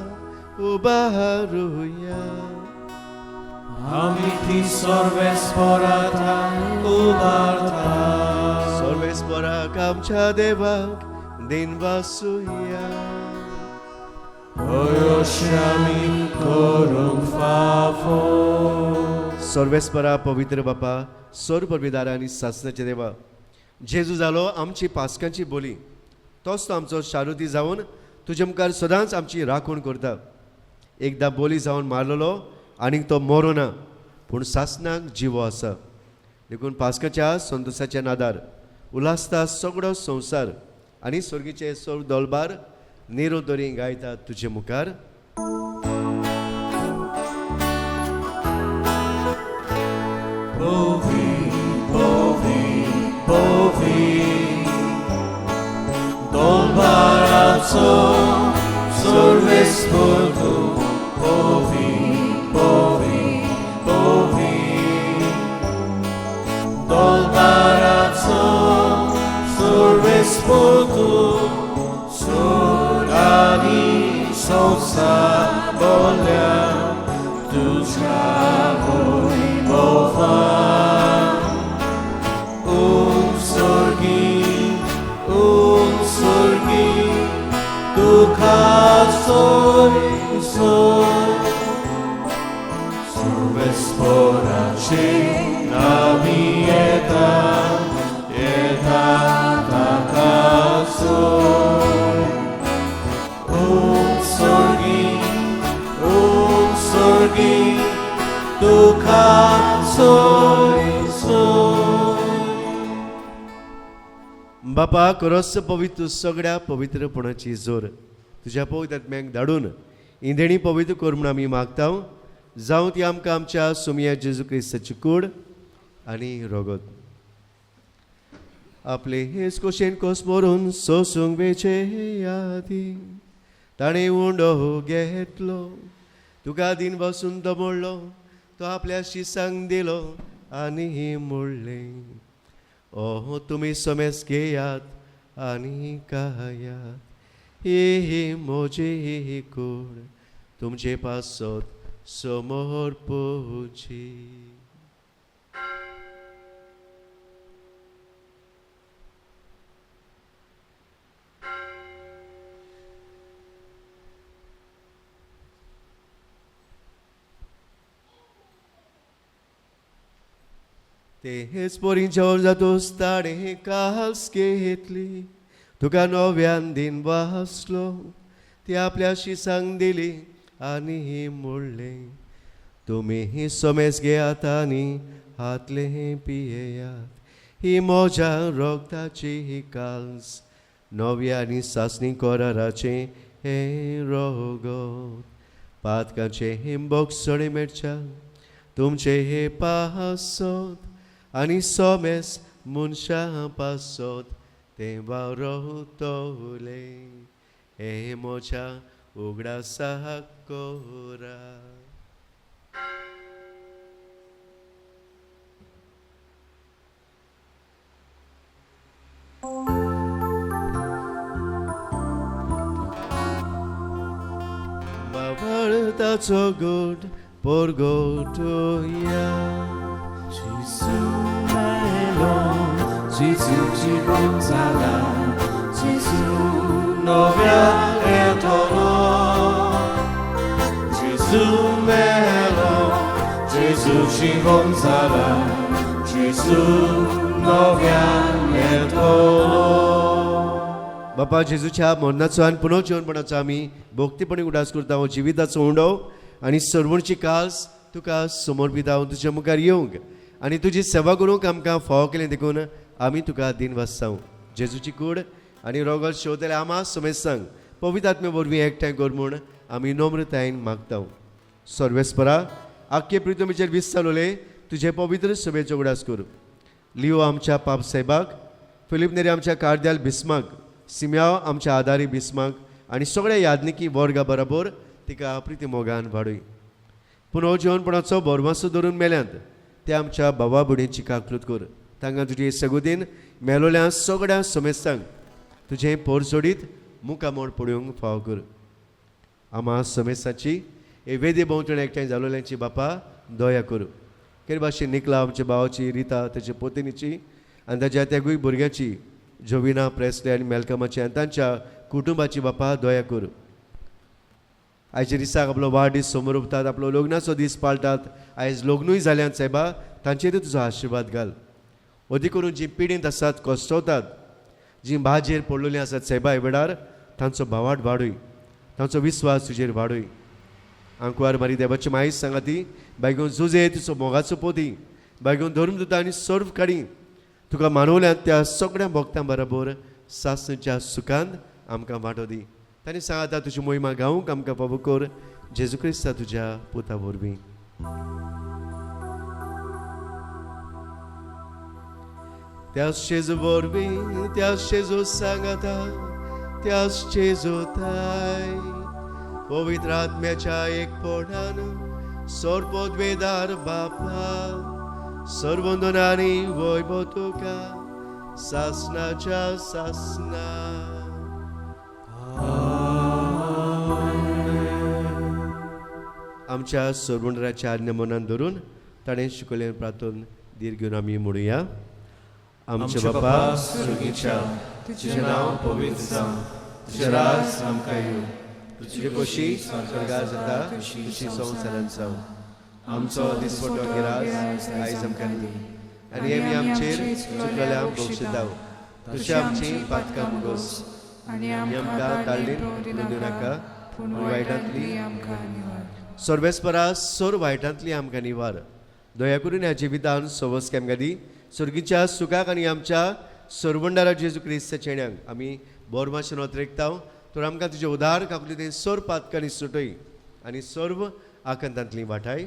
उबारुया. आमी ती सर्वेस्पोराक उबारता. सर्वेस्पोराक आमच्या देवाक दिनवासुया. अयोश्यामी करूंक फावो. सर्वेस्परा पवित्र बापा, सर्व पविदारा आनी सासणाचे देवा, जेजू जालो आमची पास्कांची बोली, तोच तो आमचो शारुती जावन तुजे मुखार सदांच आमची राखण करता. एकदां बोली जावन मारलेलो आनीक तो मरो ना, पूण सासणाक जिवो आसा. देखून पास्काच्या संतोसाच्या नादार उल्हासता सगळो संवसार आनी स्वर्गीचे सर्व दोलबार निरो दरी गायता तुजे मुखार. Povi, povi, povi, dolbaraco, sorvesporto, povi, povi, povi, dolbaraco, sorvesporto, sorani sosa bolja, tuja vojbova. Sorgi, duka soy soy. Sorvesporace navi eta, eta taka soy. Sorgi, duka soy soy. बापा, करस पवित्र सगळ्या पवित्रपणाची जोर तुज्या पवित्र आत्म्याक धाडून इंदेणी पवित्र कर म्हूण आमी मागता. जावं ती आमकां आमच्या सुमया जेजू क्रिस्ताची कूड आनी रगत. आपले हेच कोशेन कोस मरून सोसूंक वेचे आदी ताणें उंडो घेतलो, तुका दिन बसून तो मोडलो, तो आपल्या शिसांक दिलो आनी मोडलें, ओह तुमी समेस घेयात आनी खायात, ही म्हजी कूड तुमचे पासत समर्पची. ते हेच पोरीं जेवण जातूच ताणें कास घेतली, तुका नव्यान दिन वासलो, ती आपल्या शिसांक दिली आनी मोडलें, तुमी समेस घेयात आनी हातले पियेयात, ही म्हज्या रगताची काल्स नव्या आनी सासणी कराराचें हें रगत, पातकाचें हें बोगसणें मेळच्या तुमचें हें पासत आनी सोमेस मनशां पासत तें वावरतलें, हें म्हज्या उगडासाक करा. बावळताचो गोड परगोटया. Gesù melo, Gesù ci gonzala, Gesù novia etolo. Gesù melo, Gesù ci gonzala, Gesù novia etolo. बापा, जेजूच्या मरणाचो आनी पुनर्जीवनपणाचो आमी भक्तीपणी उडास करता. जिविताचो उंडो आनी सर्वणची कास तुका समर्पिता. तुज्या मुखार येवंक आनी तुजी सेवा करूंक आमकां फावो केलें देखून आमी तुका दिन वाचता. जेजूची कूड आनी रोगत शेवतले आमा समेस्तांक पवित्र आत्मे वरवीं एकठांय कर म्हूण आमी नम्रतायेन मागता. सर्वेस्परा, आख्खे प्रितमीचेर वीस चालवले तुजे पवित्र सभेचो उगडास करूं. लिओ आमच्या पाप साहेबाक, फिलीप नेरी आमच्या कार्द्याल बिस्माक, सिम्याव आमच्या आदारी बिस्माक आनी सगळ्या यादनिकी वर्गा बरोबर तिका प्रिती मोगान वाडय. पूण हो जिवनपणाचो भरमासो धरून मेल्यांत ते आमच्या बाबा भयणीची काकलूत कर. तांकां तुजे सगुदीन मेलोल्या सगळ्या समेस्तांक तुजें पोर सोडीत मुखामोड पळोवंक फाव कर. आमा समेस्ताची हे वेदी भोंवतणी एकठांय जालोल्यांची बापा दया करूं. केर भाशेन निकला आमच्या भावाची रिता ताच्या पोतिनीची आनी ताच्या त्यागूय भुरग्यांची जोविना प्रेसले आनी मेलकमाची आनी तांच्या कुटुंबाची बापा दया करूं. आयच्या दिसाक आपलो वाडदीस समोर आपलो लग्नाचो दीस पाळटात, आयज लग्नूय जाल्यान सायबा तांचेरूय तुजो आशिर्वाद घाल. अदी करून जी पिडेंत आसात कश्टवतात जी भाजेर पडलेलीं आसात सायबा ह्या वेळार तांचो भावाट वाडय, तांचो विस्वास तुजेर वाडय. आंकवार मारी देवाची मायज सांगा ती बायगून जुजे तुजो मोगाचो पोती बायगून धर्मदूत आनी सर्व काडी तुका मानवल्यात त्या सगळ्या भक्तां बरोबर सासणीच्या सुखान आमकां वांटो दी. तांणी सांगा तुजी मोहिमा गावंक आमकां फावो कर जेजू क्रिस्ता तुज्या पुता वरवीं. त्याच जेजू वरवीं, त्याच जेजू सांगाता, त्याच जेजू ताय पवित्र आत्म्याच्या एकपणान सर्वोद्वेदार बापा सर्वंदनानी वैभव तुका सासनाच्या सासना. आमच्या सर्वंडराच्या आज्ञा मनान धरून ताणें शिकयल्लें प्रार्थन धीर घेवन आमी म्हणुया. आमच्या बापा स्वर्गीच्या, तुजें नांव पवित्र जावं, तुजें राज आमकां येवं, तुजी खोशी स्वर्गार जाता तशी संवसारांत जावं. आमचो दिसपटो गिरास आयज आमकां दी आनी आमी आमचेर चुकलेल्या बक्षिताव तशी आमची पातकां मुगोस आनी आमकां ताळ्ळीन दिवं नाका पूण पूण वायटांतली आमकां निवार. सर्वेस्परा सोर वायटांतली आमकां निवार. दया करून ह्या जिवितान सवस आमकां दी स्वर्गीच्या सुखाक आनी आमच्या सर्वंडारा जेजू क्रिस्ताच्या चेड्यांक आमी बोरमाशेन ओतरेकताव. तर आमकां तुजे उदार काकुळटेन सर्व पातकांनी सुटय आनी सर्व आकांतांतली वाटाय.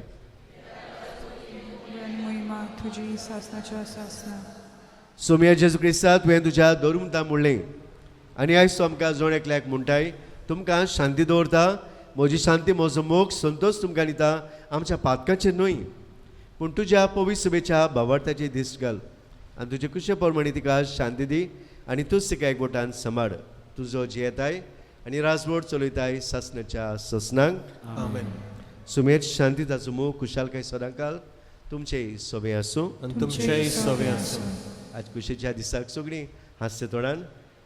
महिमा तुजी सासनाच्या सासना. सोम्या जेजू क्रिस्ता तुवें तुज्या धर्मता म्हणलें आनी आयज तूं आमकां जण एकल्याक म्हणटाय तुमकां शांती दवरता, म्हजी शांती म्हजो मोग संतोश तुमकां दिता, आमच्या पातकाचेर न्हय पूण तुज्या पवित्र सभेच्या भावार्थाची दिश्ट घाल आनी तुजे कुशे प्रमाणे तिका शांती दी आनी तूंच तिका एकवटान सांबाळ. तुजो जियेताय आनी राजवट चलयताय सासनाच्या ससनांक. आमेन. सुमेर शांती ताचो मोग खुशालकाय सदांकाल तुमचेय सोबें आसूं आनी तुमचेय सोबें आसूं. आज खुशेच्या दिसाक सगळीं हास्य तोंडान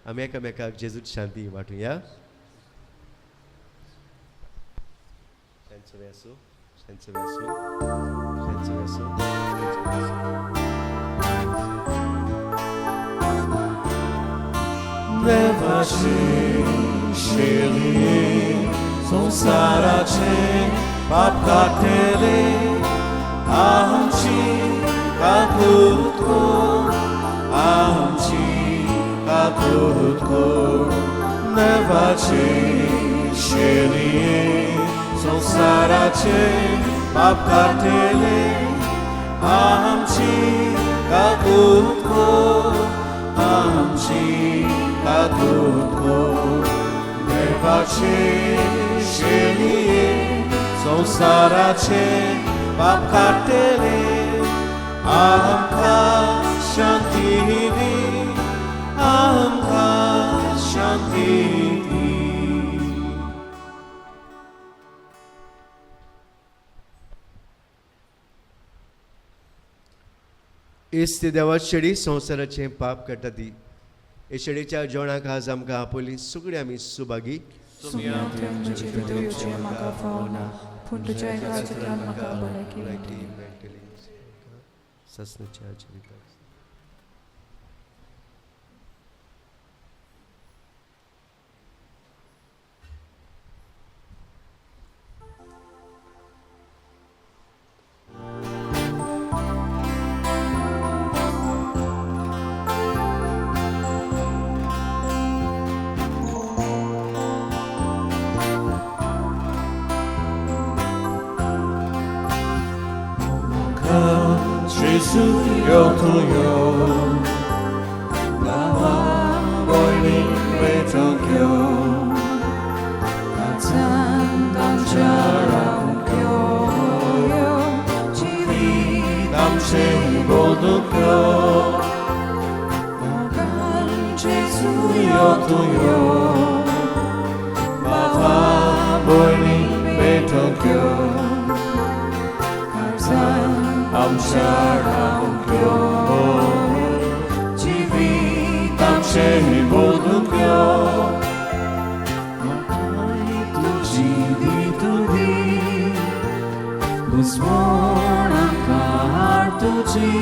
आमी एकामेकाक जेजूची शांती वांटुया. शांत सोबें आसूं, शांत सोबें आसूं, शांत सोबें आसूं. देवाची शेली संवसाराचे पाप काडटले आमची काकूत कर, आमची काकूत कर. देवाची शेली संवसाराचे पाप काडटले आमची काकूत कर, आमची काकूत कर. देवाचे शेली संवसाराचे पाप काडटले आमकां शांती दी, आमकां शांती दी. इस्त देवा शेडी संवसाराचें पाप काडटा ती हे शेडीच्या जेवणाक आज आमकां आपयली सगळीं आमी सुभागी. म्हजे भितर येवचें म्हाका फावना, पूण तुज्या एका चित्रान म्हाका भलायकी मेळटली. सासणाच्या जिविताक. Jesu yo to yo, lava boy यो, मोगान जेजू यो तूं यो, बाबा भयणी भेटोंक यो, काळजान आमच्या रावंक यो, जिवीत आमचें बदलूंक यो, तुजी दितुली बुजवण आमकां हाड तुजी,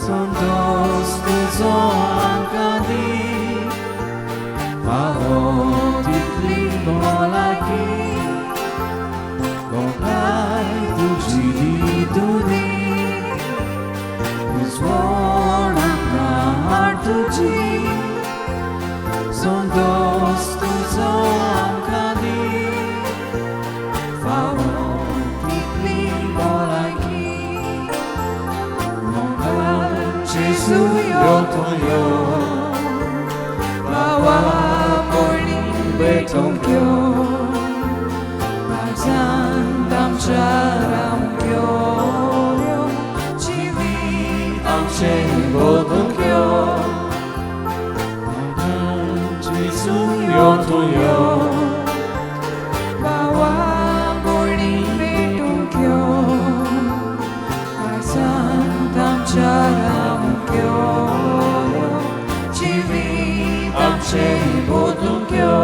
संतोस तुजो आमकां दी, फावो तितली भलायकी, मोगाय तुजी दितुली बुजवण आमकां हाड तुजी, संतोस तुजो आमकां दी, फावो तितली भलायकी, मोगान जेजू यो तूं यो, बाबा भयणी भेटोंक यो, काळजांत आमच्या रावंक यो, जिवीत आमचें बदलूंक यो, मोगान जेजू यो तूं यो, बाबा भयणी भेटोंक यो, काळजांत आमच्या रावंक यो, जिवीत आमचें बदलूंक यो.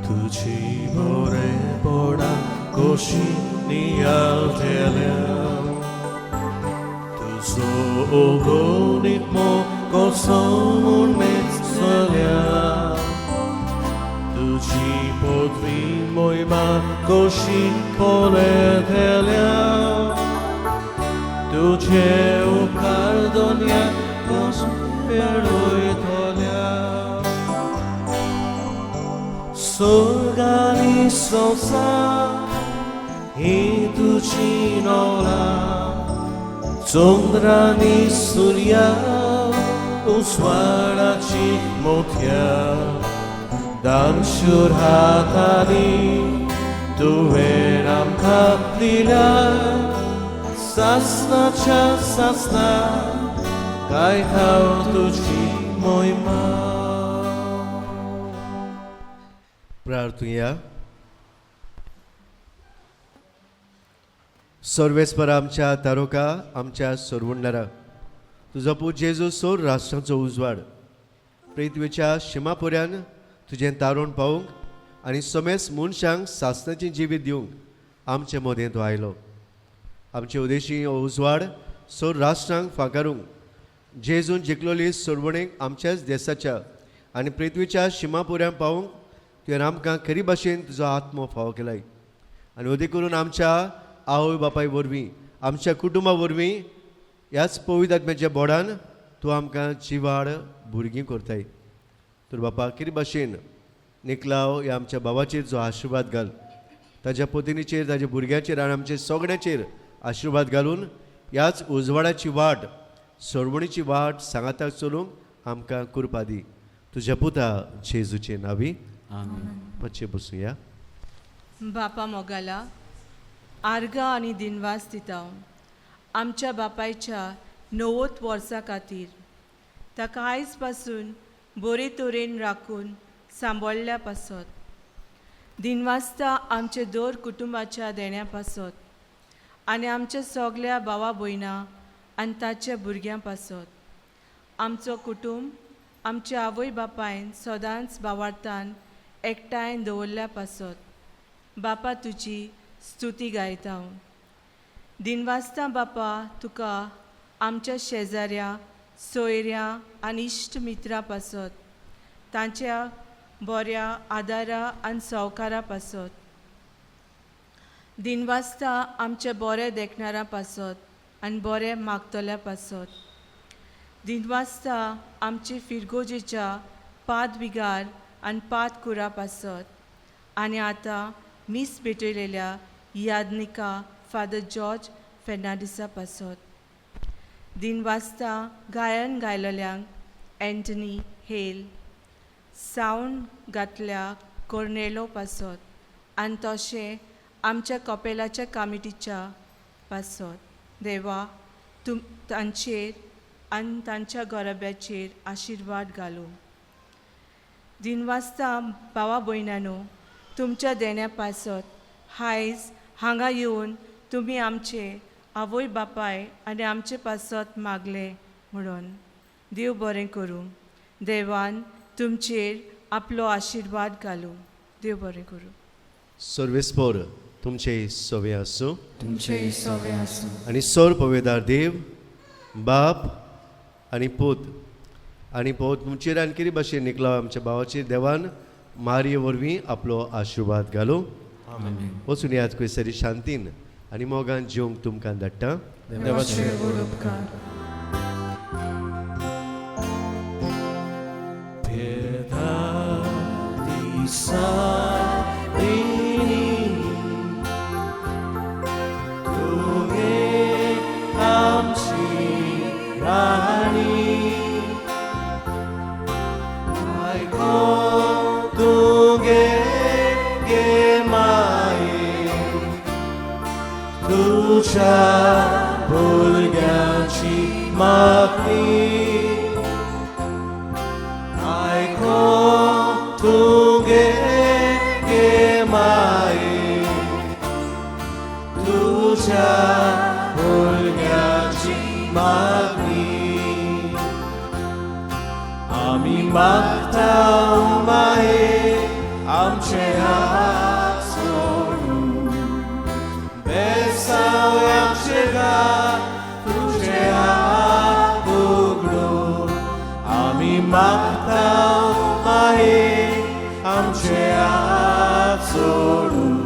तुजी बरेपणा कशी नियाळटल्या, तुजो अगणीत मोग कसो म्हूण मेजतल्या, तुजी पदवी महिमा कशी पळयतल्या, तुजे उपकार दोनया कशे मेळयतल्या, स्वर्ग आनी संवसार ही तुजी नवलां, चंद्र आनी सुर्या उजवाडाची मोतयां, दानशूर हातांनी तुवें आमकां दिल्या, सासणाच्या सासणा गायता तुजी महिमा. प्रार्थुया. सर्वेस्पर आमच्या तारोका, आमच्या सोरवणदारा, तुजो पूत जेजू सोर राष्ट्रांचो उजवाड पृथ्वीच्या शिमापुऱ्यान तुजें तारोण पावूंक आनी समेस्त मनशांक सासणाचें जिवीत दिवंक आमचे मदें तो आयलो. आमचे उदेशी हो उजवाड सोर राष्ट्रांक फांकारूंक जेजून जिखलोली सोरवणेक आमच्याच देसाच्या आनी पृथ्वीच्या शिमापुऱ्यान पावूंक तुवें आमकां खरी भाशेन तुजो आत्मो फावो केलाय आनी अदीक करून आमच्या आवय बापाय वरवीं, आमच्या कुटुंबा वरवीं ह्याच पवित्र आत्म्याच्या बोडान तूं आमकां जिवाड भुरगीं करताय. तर बापा कितें भाशेन निकलाव ह्या आमच्या बाबाचेर जो आशिर्वाद घाल, ताज्या पत्नीचेर, ताज्या भुरग्यांचेर आनी आमचे सगळ्यांचेर आशिर्वाद घालून ह्याच उजवाडाची वाट, सरवणीची वाट सांगाताक चलूंक आमकां कृपा दी. तुज्या पुता जेजूचे नांवी आमेन. मातशें बसुया. बापा मोगाला आर्गां आनी दिनवास दिता आमच्या बापायच्या 90 वर्सां खातीर, ताका आयज पासून बरे तरेन राखून सांबाळ्ळ्या पासत. दिनवासता आमचे दर कुटुंबाच्या देण्या पासत आनी आमच्या सगल्या भावा भयणां आनी ताच्या भुरग्यां पासत. आमचो कुटुंब आमच्या आवय बापायन सदांच बावार्थान एकठांय दवरल्या पासत. बापा तुजी स्तुती गायता. दिनवासता बापा तुका आमच्या शेजाऱ्या सोयऱ्या आनी इश्ट मित्रां पासत, तांच्या बऱ्या आदारा आनी सवकारा पासत. दिनवासता आमच्या बऱ्या देखणारा पासत आनी बरें मागतल्या पासत. दिनवासता आमचे फिरगोजेच्या पाद विगार आनी पाद कुरा पासत आनी आतां मीस भेटयलेल्या यादनिका फादर जॉर्ज फेर्नांडीसा पासत. दिनवासता गायन गायलेल्यांक एंटनी हेल, सावंड घातल्या कोर्नेलो पासत आनी तशें आमच्या कपेलाच्या कामिटीच्या पासत. देवा तांचेर आनी तांच्या घराब्याचेर आशिर्वाद घालूं. दिनवासता भावा भयणानो, तुमच्या देण्या पासत हायज हांगा येवन तुमी आमचे आवय बापाय आनी आमचे पासत मागले म्हणून देव बरें करूं. देवान तुमचेर आपलो आशिर्वाद घालूं. देव बरें करूं. सर्वेस्पोर तुमचे सवे आसूं, तुमचे सवे आसूं. आनी सोर पवेदार देव बाप आनी पूत आनी पोत तुमचेर आनी कितें भाशेन निकला आमच्या भावाचेर देवान मारये वरवीं आपलो आशिर्वाद घालूं. वचून याद खंयसरी शांतीन आनी मोगान जिवंक तुमकां धाडटा. देवाचे व्हड उपकार. तुझ्या भुरग्यांची मागणी आयको तुगे गे माये, तुझ्या भुरग्यांची मागणी. आमी मागता माये आमचे हात सोडून, बेसाव आमचे घात तुझे हात उगडून. आमी मागता माये आमचे हात सोडून,